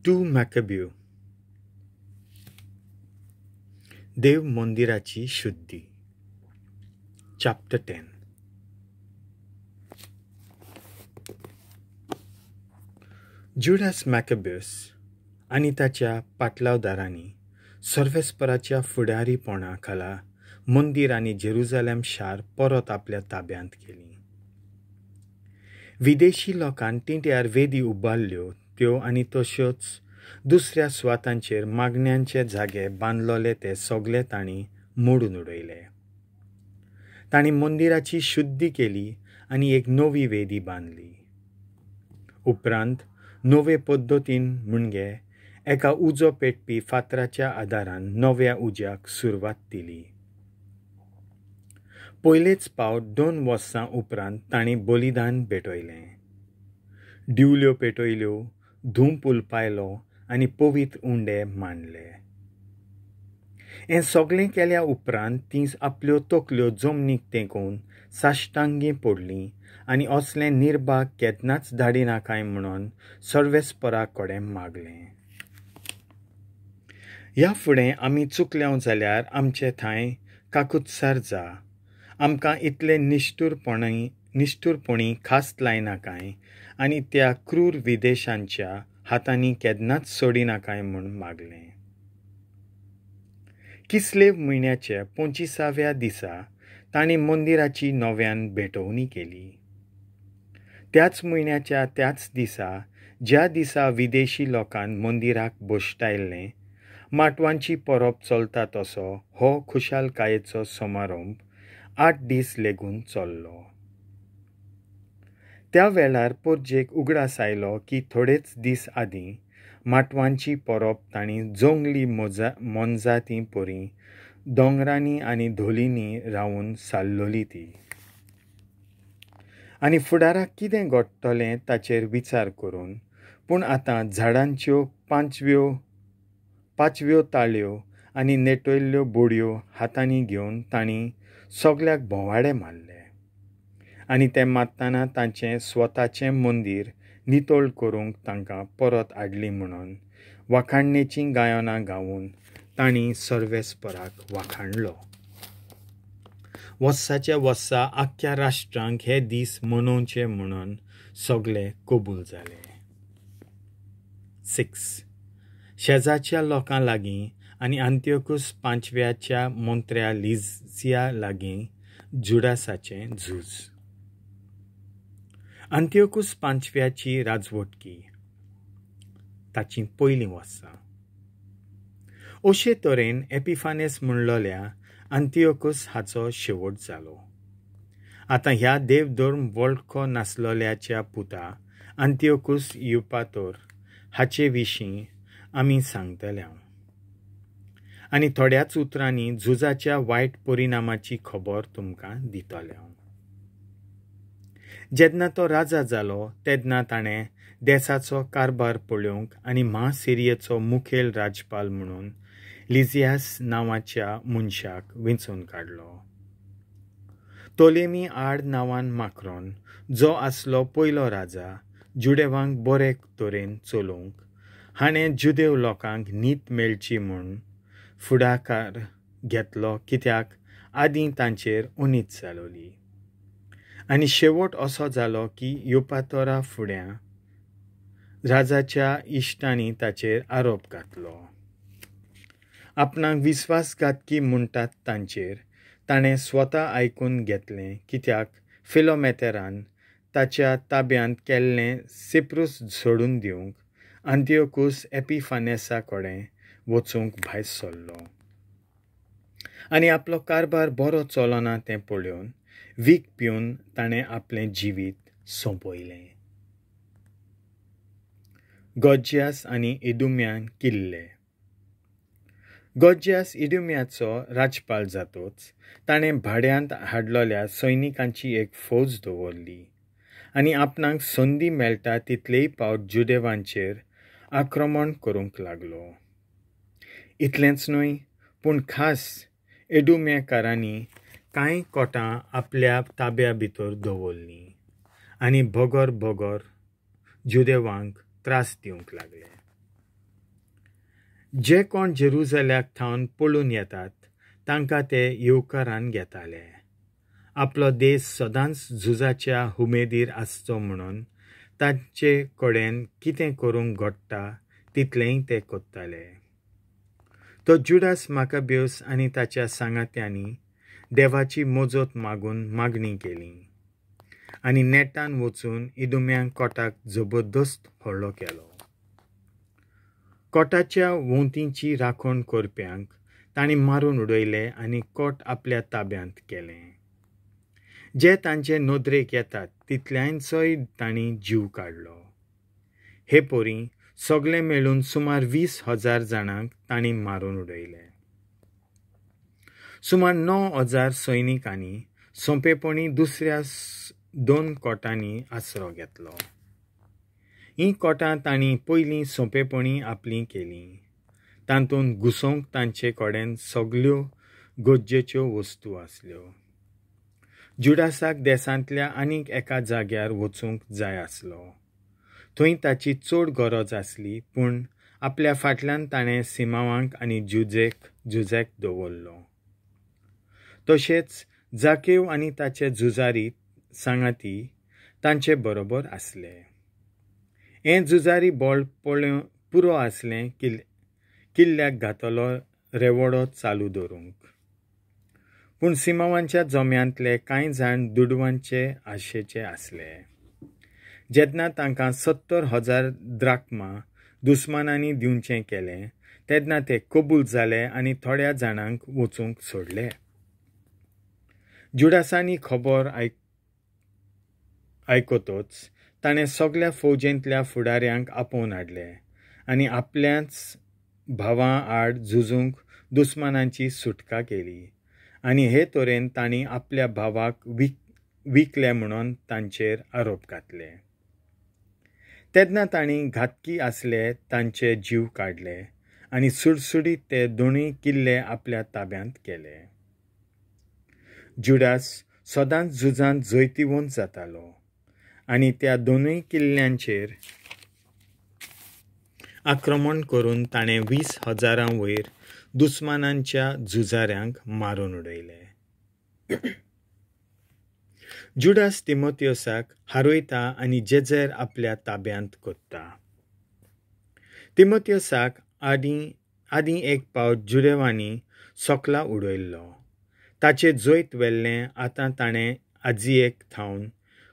2 मॅकब्यू. देव मंदिराची शुद्धी. Chapter 10. Judas मॅकब्यूस आनी ताच्या पाटलावदारांनी सर्वेस्पराच्या फुडारीपणा खाला मंदीर आनी जेरुजालेम शार परत आपल्या ताब्यांत केली. विदेशी लोकान तिंट्यार वेदी उबारल्यो त्यो आनी तश्योच दुसऱ्या सुवातांचेर मागण्यांचे जागे बांदलोले ते सगळे तांणी मोडून उडयले. तांणी मंदिराची शुद्धी केली आनी एक नवी वेदी बांदली. उपरांत नवे पद्दतीन म्हणजे एका उजो पेटपी फातराच्या आदारान नव्या उज्याक सुरवात दिली. पयलेच पावट 2 वर्सां उपरांत तांणी बलिदान पेटयलें, दिवल्यो पेटयल्यो, धूप उलपायलो आनी पवित्र उंडे मांडले. हें सगळें केल्या उपरांत तीं आपल्यो तकल्यो जमनीक तेंकोवन साश्टांगी पडलीं आनी असलें निर्भाग केन्नाच धाडिनाकाय म्हणून सर्वेस्परा कडेन मागलें. ह्या फुडें आमी चुकल्याव जाल्यार आमचे थंय काकुत्सार जा, आमकां इतले निश्ठूरपणी खास लायनाकाय आनी त्या क्रूर विदेशांच्या हातांनी केन्नाच सोडिनाकाय म्हूण मागलें. किसलेव म्हयन्याचे 25व्या दिसा तांणी मंदिराची नव्यान भेटवणी केली. त्याच म्हयन्याच्या त्याच दिसा, ज्या दिसा विदेशी लोकान मंदिराक भश्टायल्लें, माटवांची परब चलता तसो हो खुशालकायेचो समारंभ 8 दीस लेगून चल्लो. त्या वेळार पोरजेक उगडास आयलो की थोडेच दीस आदीं माटवांची परब तांणी जंगली मोनजाती परी दोंगरांनी आनी धोलींनी रावून साल्लोली ती, आनी फुडाराक कितें घडटलें ताचेर विचार करून, पूण आतां झाडांच्यो पांचव्यो ताळयो आनी नेटयल्ल्यो बोडयो हातांनी घेवन तांणी सगल्याक भोंवाडे मारले आनी ते मारतना तांचें स्वताचें मंदीर नितळ करूंक तांकां परत हाडली म्हणून वाखाणणेचीं गायनां गावन तांणी सर्वेस्पराक वाखाणलो. वर्साच्या वर्सा आख्ख्या राष्ट्रांक हे दीस मनोवचे म्हणून सगळे कबूल जाले. 6. शेजारच्या लोकां लागीं आनी आंतियोकूस 5व्याच्या मंत्र्या लिझिया लागीं जुडासाचें झूज. आंतियोकूस 5व्याची राजवटकी ताचीं पयलीं वर्सां. अशे तरेन एपिफानेस म्हणलोल्या आंतियोकूस हाचो शेवट जालो. आतां ह्या देवधर्म वळखो नासलोल्याच्या पुता आंतियोकूस युपातोर हाचे विशीं आमी सांगतले आनी थोड्याच उतरांनी झुजाच्या वायट परिणामाची खबर तुमकां दितले. जेन्ना तो राजा जालो तेन्ना ताणें देसाचो कारभार पळोवंक आनी महासिरियेचो मुखेल राजपाल म्हणून लिझियास नांवाच्या मनशाक वेंचून काडलो. तोलेमी आड नांवान माक्रोन, जो आसलो पयलो राजा, जुदेवांक बरे तरेन चलोवंक हाणें जुदेव लोकांक नीत मेळची म्हूण फुडाकार घेतलो, कित्याक आदीं तांचेर अनीत जालोली. आनी शेवट असो जालो की युपातोरा फुड्यां राजाच्या इश्टांनी ताचेर आरोप घातलो. आपणाक विस्वासघातकी म्हणटात तांचेर ताणें स्वता आयकून घेतलें, कित्याक फिलोमेतेरान ताच्या ताब्यांत केल्लें सिप्रूस सोडून दिवंक आंतियोकूस एपिफानेसा कडेन वचूंक भायर सरलो आनी आपलो कारभार बरो चलना तें पळोवन वीख पिवन ताणें आपलें जिवीत सोंपयलें. गोज्यास आनी इदुम्यान किल्ले. गोज्यास इदुम्याचो राजपाल जातोच ताणें भाड्यांत हाडलोल्या सैनिकांची एक फौज दवरली आनी आपणाक संदी मेळटा तितलेय पावट जुदेवांचेर आक्रमण करूंक लागलो. इतलेंच न्हय, पूण खास एडुमेकारांनी कांय कोटां आपल्या ताब्या भितर दवरलीं आनी बगर बगर जुदेवांक त्रास दिवंक लागले. जे कोण जेरुजल्याक थावन पळून येतात तांकां ते येवकारान घेताले. आपलो देश सदांच झुजाच्या हुमेदीर आसचो म्हणून तांचे कडेन कितें करूंक घडटा तितलेंय ते करताले. तो जुडास माकाब्योस आनी ताच्या सांगात्यांनी देवाची मजत मागून मागणी केली आनी नेटान वचून इदुम्यांक कोटाक जबरदस्त हल्लो केलो. कोटाच्या वोंतींची राखण करप्यांक तांणी मारून उडयले आनी कोट आपल्या ताब्यांत केलें. जे तांचे नदरेक येतात तितल्यांचोय तांणी जीव काडलो. हे परी सगळे मेळून सुमार 20,000 जाणांक तांणी मारून उडयले. सुमार 9,000 सैनिकांनी सोंपेपणी दुसऱ्या 2 कोटांनी आसरो घेतलो. हीं कोटां तांणी पयलीं सोंपेपणी आपलीं केलीं. तातूंत घुसोवंक तांचे कडेन सगल्यो गरजेच्यो वस्तू आसल्यो. जुडासाक देशांतल्या आनीक एका जाग्यार वचूंक जाय आसलो. थंय ताची चड गरज आसली, पूण आपल्या फाटल्यान ताणें सिमांवाक आनी जुझेक दवरलो. तशेंच जाकेव आनी ताचे झुजारी सांगाती तांचे बरोबर आसले. हें झुजारी बळ पुरो आसलें किल्ल्याक घातलो रेवडो चालू दवरूंक. पूण सिमांवांच्या जम्यांतले कांय जाण दुडवांचे आशेचे आसले. जेन्ना तांकां 70,000 द्राक्मा दुस्मानांनी दिवचें केलें तेन्ना ते कबूल जाले आनी थोड्या जाणांक वचूंक सोडले. जुडासांनी खबर आयकतच ताणें सगल्या फौजेंतल्या फुडाऱ्यांक आपोवन हाडले आनी आपल्याच भावां आड झुजूंक दुस्मानांची सुटका केली आनी हे तरेन तांणी आपल्या भावाक विकले म्हणून तांचेर आरोप घातले. तेन्ना तांणी घातकी आसले तांचे जीव काडले आनी सुडसुडीत ते दोनूय किल्ले आपल्या ताब्यांत केले. जुडास सदांच झुजांत जैतिवंत जातालो आनी त्या दोनूय किल्ल्यांचेर आक्रमण करून ताणें 20,000 वयर दुस्मानांच्या झुजाऱ्यांक मारून उडयले. जुडास तिमोथियोसाक हारयता आनी जेझेर आपल्या ताब्यांत कोत्ता. तिमोथियोसाक आदीं एक पावट जुदेवांनी सोकला उडयल्लो. ताचें जैत व्हेल्लें. आतां ताणें आजयेक थावन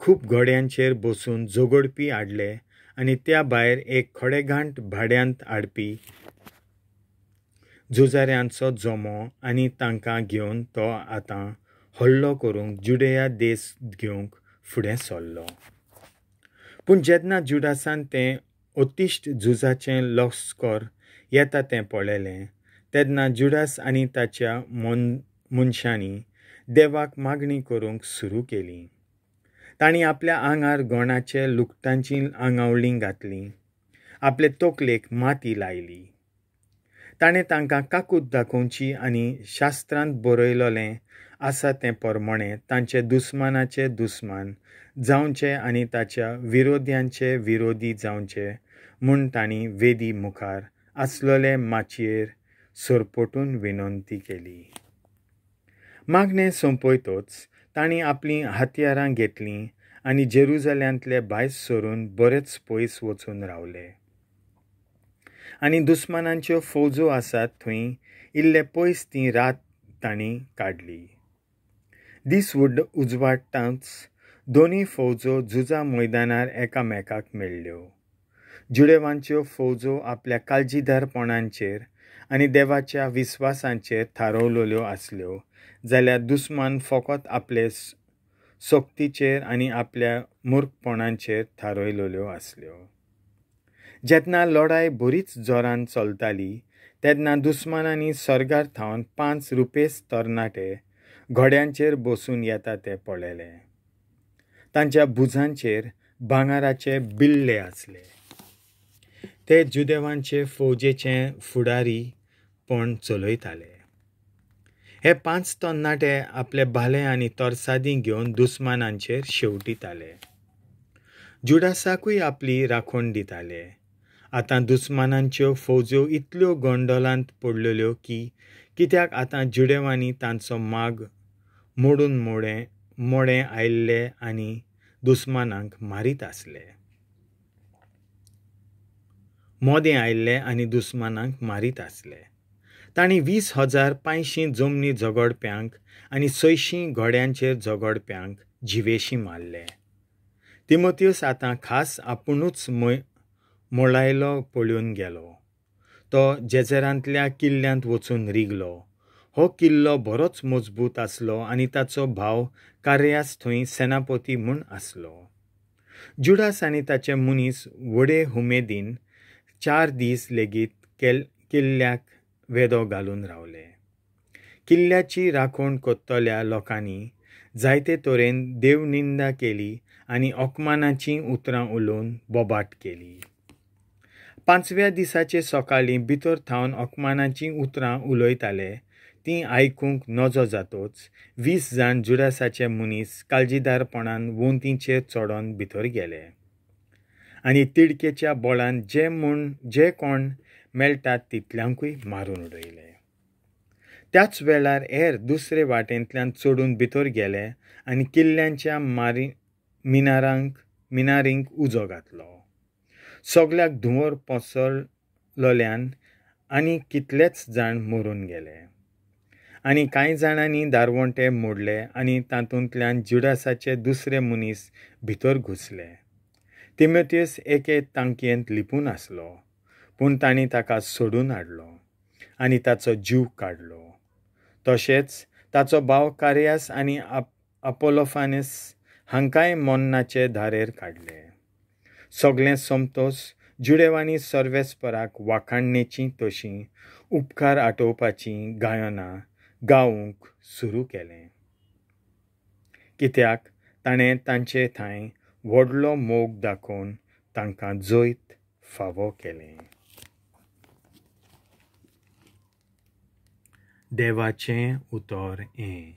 खूब घोड्यांचेर बसून झगडपी हाडले आनी त्या भायर एक खडेगांठ भाड्यांत हाडपी झुजाऱ्यांचो जमो आनी तांकां घेवन तो आतां हल्लो करूंक जुडेया देश घेवंक फुडें सरलो. पूण जेन्ना जुडासान तें अतिश्ट झुजाचें लश्कर येता तें पळयलें तेन्ना जुडास आनी ताच्या मनशांनी देवाक मागणी करूंक सुरू केली. तांणी आपल्या आंगार गोणाचे लुगटांचीं आंगावळीं घातलीं, आपले तकलेक माती लायली. ताणें तांकां काकूत दाखोवची आनी शास्त्रांत बरयलेलें आसा तें प्रमाणें तांचे दुस्मानाचे दुस्मान जावचे आनी ताच्या विरोध्यांचे विरोधी जावचे म्हूण तांणी वेदी मुखार आसलेले माचयेर सरपटून विनंती केली. मागणें सोंपयतच तांणी आपलीं हत्यारां घेतलीं आनी जेरुजल्यांतले भायर सरून बरेच पयस वचून रावले आनी दुस्मानांच्यो फौजो आसात थंय इल्ले पयस ती रात तांणी काडली. दीस उजवाडटांच दोनूय फौजो झुजा मैदानार एकामेकाक मेळ्ळ्यो. जुदेवांच्यो फौजो आपल्या काळजीदारपणांचेर आनी देवाच्या विस्वासांचेर थारवलेल्यो आसल्यो जाल्यार दुस्मान फकत आपले सक्तीचेर आनी आपल्या मूर्खपणांचेर थारयलेल्यो आसल्यो. जेन्ना लढाय बरीच जोरान चलताली तेन्ना दुस्मानांनी सर्गार थावन 5 रुपेस्त तरणाटे घोड्यांचेर बसून येता ते पळयले. तांच्या भुजांचेर भांगराचे बिल्ले आसले. ते जुदेवांचे फौजेचे फुडारीपण चलयताले. हे 5 तरणाटे आपले भाले आनी तरसादी घेवन दुस्मानांचेर शेवटिताले. जुडासाकूय आपली राखण दिताले. आतां दुस्मानांच्यो फौज्यो इतल्यो गोंडोलांत पडलेल्यो की कित्याक आतां जुडेवांनी तांचो माग मोडून मोडें आयिल्ले आनी दुस्मानांक मारीत आसले. मोदें आयिल्ले आनी दुस्मानांक मारीत आसले. तांणी 20,000 पांयशीं जमनी झगडप्यांक आनी 600 घोड्यांचेर झगडप्यांक जिवेशीं मारले. तिमोथियस आतां खास आपुणूच मोळायलो पळोवन गेलो. तो जेझरांतल्या किल्ल्यांत वचून रिगलो. हो किल्लो बरोच मजबूत आसलो आनी ताचो भाव कार्यास थंय सेनापती म्हूण आसलो. जुडास आनी ताचे मनीस व्हडे हुमेदीन 4 दीस लेगीत किल्ल्याक वेदो घालून रावले. किल्ल्याची राखण करतल्या लोकांनी जायते तरेन देवनिंदा केली आनी अकमानाचीं उतरां उलोवन बोबाट केली. 5व्या दिसाचे सकाळीं भितर थावन अकमानाचीं उतरां उलयताले तीं आयकूंक नजो जातोच 20 जाण जुडासाचे मनीस काळजीदारपणान वोंतींचेर चडोन भितर गेले आनी तिडकेच्या बोळान जे कोण मेळटात तितल्यांकूय मारून उडयले. त्याच वेळार हेर दुसरे वाटेंतल्यान चडून भितर गेले आनी किल्ल्यांच्या मिनारींक उजो घातलो. सगल्याक धुंवर पसरलोल्यान आनी कितलेच जाण मरून गेले आनी कांय जाणांनी दारवंटे मोडले आनी तातूंतल्यान जुडासाचे दुसरे मनीस भितर घुसले. तिमोथियस एके तांकयेंत लिपून आसलो, पूण तांणी ताका सोडून हाडलो आनी ताचो जीव काडलो. तशेंच ताचो भाव कार्यास आनी अपोलोफानस हांकांय मोन्नाचे धारेर काडले. सगळें सोमतोच जुडेवांनी सर्वेस्पराक वाखाणणेचीं तशीं उपकार आठोवपाचीं गायनां गावंक सुरू केलें, कित्याक ताणें तांचे थंय व्हडलो मोग दाखोवन तांकां जैत फावो केलें. देवाचें उतर हें.